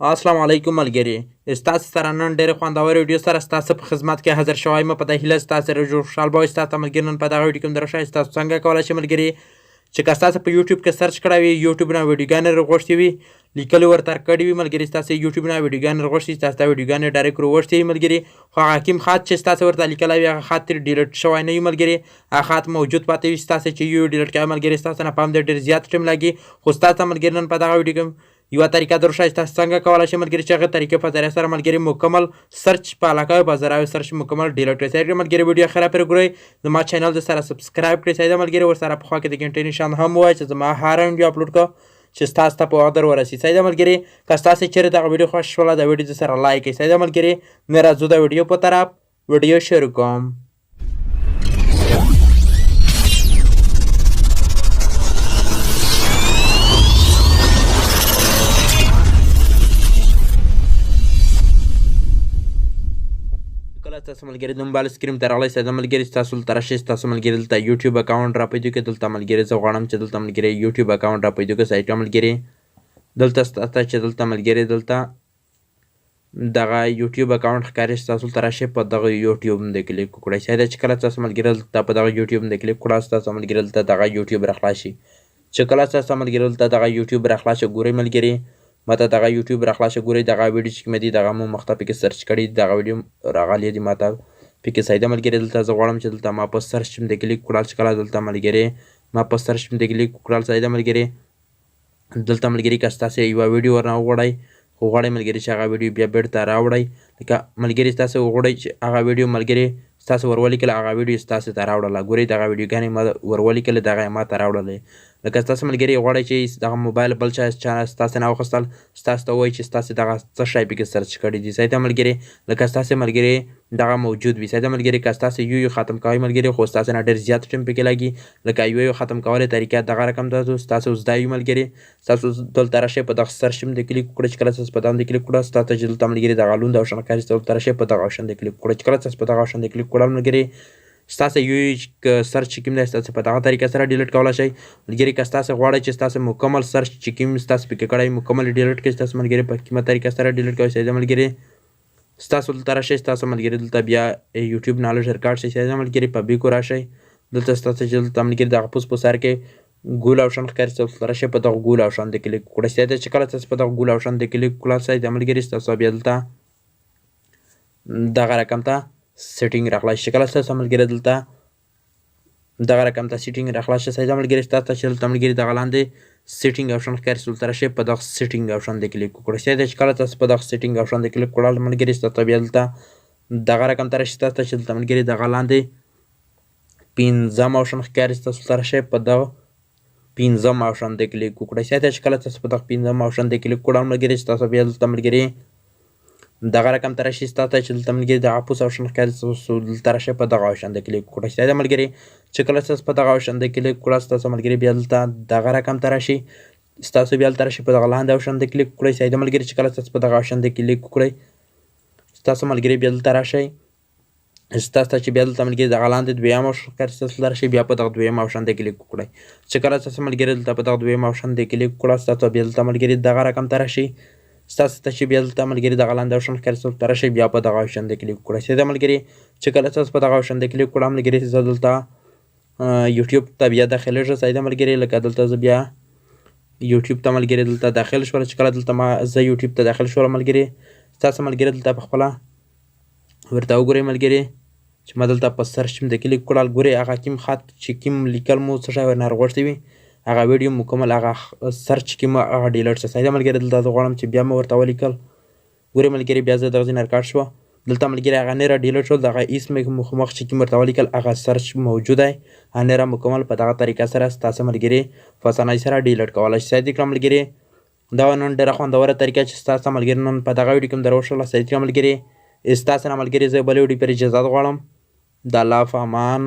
السلام علیکم ملګری، ستاسو سره نن ډېر خوندور ویډیو سره ستاسو په خدمت کې حاضر شوی یم. په دې هیله ستاسو سره جوړ خوشحال به ستاسو ملګری. نن په دغه ویډیو کې درشه تاسو څنګه کولای شئ ملګری چې که تاسو په یوټیوب کې سرچ کړی وي، یوټیوب نه ویډیوګانې راغوښتې وي، لیکلې ورته کړې وي ملګری، ستاسو یوټیوب نه ویډیوګانې راغوښتي، ستاسو دا ویډیوګانې ډایرکټ راغوښتې وي ملګری، خو هغه کوم خط چې ستاسو ورته لیکلی وي هغه خط ترې ډیلیټ شوی نه وي ملګری، هغه خط موجود پاتې وي. ستاسو چې یو ډیلیټ کوي ملګری، ستاسو نه پام ډېر زیات ټایم لګي. خو ستاسو ملګری نن په دغه ویډیو کې یوه طریقه درښایي تاسو څنګه کولای شئ ملګري چې هغه طریقې په ذریعه سره ملګري مکمل سرچ په علاقه په ذریعه سرچ مکمل ډیلیټ کړئ. سره ملګري ویډیو اخره پرې ګورئ، زما چینل د سره سبسکرایب کړئ. سیده ملګري ورسره په خوا کې د ګنټې نشان هم ووایئ چې زما هر ویډیو اپلوډ کړو چې ستاسو ته په وخت در ورسي. سیده ملګري که ستاسو چېرې دغه ویډیو خوښ شوله دا ویډیو د سره لایک کړئ. سیده ملګري نه راځو د ویډیو په طرف، ویډیو شروع کوم. تاسو ملګري د موبایل سکرین ته راغلی، ساده ملګري ستاسو دلته راشئ، ستاسو ملګري دلته یوټیوب اکاونټ را پیدا کړئ. دلته ملګري زه غواړم چې دلته ملګري یوټیوب اکاونټ را پیدا کړئ. سایټ ملګري دلته ستاسو چې دلته ملګري دلته دغه یوټیوب اکاونټ ښکاري، ستاسو دلته راشئ په دغه یوټیوب باندې کلیک وکړئ. ساده چې کله تاسو ملګري دلته په دغه یوټیوب باندې کلیک وکړئ، ستاسو ملګري دلته دغه یوټیوب راخلاص شي. چې کله تاسو ملګري دلته دغه یوټیوب راخلاص شي، ګورئ ملګري ماته دغه یوټیوب راخلاص شي، ګورئ دغه ویډیو چې کومه دي دغه مو مخته پکې سرچ کړي، دغه ویډیو راغلې دي ماته پکې. ساده ملګري دلته زه غواړم چې دلته ما په سرچ باندې کلیک وکړل. چې کله دلته ملګري ما په سرچ باندې کلیک وکړل، ساده ملګري دلته ملګري که ستاسو یوه ویډیو ورنه وغواړئ، خو غواړئ ملګري چې هغه ویډیو بیا بېرته راوړئ، لکه ملګري ستاسو وغواړئ چې هغه ویډیو ملګري ستاسو ور ولیکله، هغه ویډیو ستاسو ته راوړله. ګورئ دغه ویډیوګانې ما ور ولیکلې، دغه یې ما ته راوړلې. لکه ستاسو ملګري غواړئ چې دغه موبایل بل چا ستاسو نه واخیستل، ستاسو ته وایي چې ستاسو دغه څه شی پکې سرچ کړي دي. صحیح ده ملګري، لکه ستاسو ملګري دغه موجود وي. صحیح ده ملګري، که ستاسو یو یو ختم کوئ ملګري، خو ستاسو نه ډېر زیات ټایم پکې لګي. لکه یو یو ختم کولو طریقه دغه رقم تاسو ستاسو زده وي ملګري. ستاسو دلته راشئ په دغه سرچ باندې کلیک وکړئ. چې کله تاسو په دغه باندې کلیک وکړئ، ستاسو چې دلته ملګري دغه لوند او شنه ښکاري، ستاسو دلته راشئ په دغه آپشن باندې کلیک وکړئ. چې کله تاسو په دغه آپشن باندې کلیک وکړل ملګري، ستاسو یو یو سرچ چې کوم دی ستاسو په دغه طریقه سره ډیلیټ کولی شئ ملګري. که ستاسو غواړئ چې ستاسو مکمل سرچ چې کوم ستاسو پکې کړی مکمل ډیلیټ کړئ، ستاسو ملګري په کومه طریقه سره ډیلیټ کولی شئ ملګري. ستاسو دلته راشئ، ستاسو ملګري دلته بیا یوټیوب نه لږ ریکارډ شئ. ملګري په بیکو راشئ، دلته ستاسو چې دلته ملګري دغه پوس په سر کې ګول آپشن ښکاري، ستاسو دلته راشئ په دغه ګول آپشن باندې کلیک وکړئ. چې کله تاسو په دغه ګول آپشن باندې کلیک وکړل سئ ملګري، ستاسو بیا دلته دغه رقم ته سیټینګ راخلاص شي. کله ستاسو ملګري دلته دغه رقم ته سیټینګ راخلاص شي، سیده ملګري ستاسو چې دلته ملګري دغه لاندې سیټینګ آپشن ښکاري، دلته راشئ په دغه سیټینګ آپشن باندې کلیک وکړئ. سیده چې کله تاسو په دغه سیټینګ آپشن باندې کلیک وکړل ملګري، ستاسو بیا دلته دغه رقم ته راشي. ستاسو چې دلته ملګري دغه لاندې پنځم آپشن ښکاري، ستاسو دلته راشئ په دغه پنځم آپشن باندې کلیک وکړئ. سیده چې کله تاسو په دغه پنځم آپشن باندې کلیک وکړل ملګري، ستاسو بیا دلته ملګري دغه رقم ته راشي. ستاسو چې دلته ملګري دغه پوس آپشن ښکاري، ستاسو دلته راشئ په دغه آپشن باندې کلیک وکړئ. ساده ملګري چې کله تاسو په دغه آپشن باندې کلیک وکړئ، ستاسو ملګري بیا دلته دغه رقم ته راشي. ستاسو بیا دلته راشي په دغه لاندې آپشن باندې کلیک وکړئ. ساده ملګري چې کله تاسو په دغه آپشن باندې کلیک وکړئ، ستاسو ملګري بیا دلته راشئ. ستاسو چې بیا دلته ملګري دغه لاندې دویم آپشن ښکاري، ستاسو دلته راشئ بیا په دغه دویم آپشن باندې کلیک وکړئ. چې کله تاسو ملګري دلته په دغه دویم آپشن باندې کلیک وکړئ، ستاسو بیا دلته ملګري دغه رقم ته راشي. ستاسو ته چې بیا دلته ملګري دغه لاندې آپشن ښکاري، ستاسو دلته راشئ بیا په دغه آپشن باندې کلیک وکړئ. سیده ملګري چې کله تاسو په دغه آپشن باندې کلیک وکړئ ملګري، زه دلته یوټیوب ته بیا داخلېږم. ساده ملګري لکه دلته زه بیا یوټیوب ته ملګري دلته داخل شول. چې کله دلته ما زه یوټیوب ته داخل شولم ملګري، ستاسو ملګري دلته په خپله ورته وګورئ ملګري چې ما دلته په سرچ باندې کلیک وکړل. ګورئ هغه کوم خط چې کوم لیکل مو څه شی ورنه راغوښتي وي، هغه ویډیو مکمل هغه سرچ کې مو هغه ډیلیټ شو. ساده ملګري دلته زه غواړم چې بیا مې ورته ولیکل. ګورئ ملګري بیا زه دغه ځای نه ریکارډ شوه. دلته ملګري هغه نه را ډیلیټ شول، دغه ایس مې مخ چې کوم ورته ولیکل هغه سرچ موجود دی، هغه نه را مکمل په دغه طریقه سره ستاسو ملګري په اسانۍ سره ډیلیټ کولی شي. ساده کړه ملګري، دا نن ډېره خوندوره طریقه چې ستاسو ملګري نن په دغه ویډیو کې هم در وښوله. ساده کړه ملګري، ستاسو نه ملګري زه بلې ویډیو پورې اجازت غواړم. د الله په امان.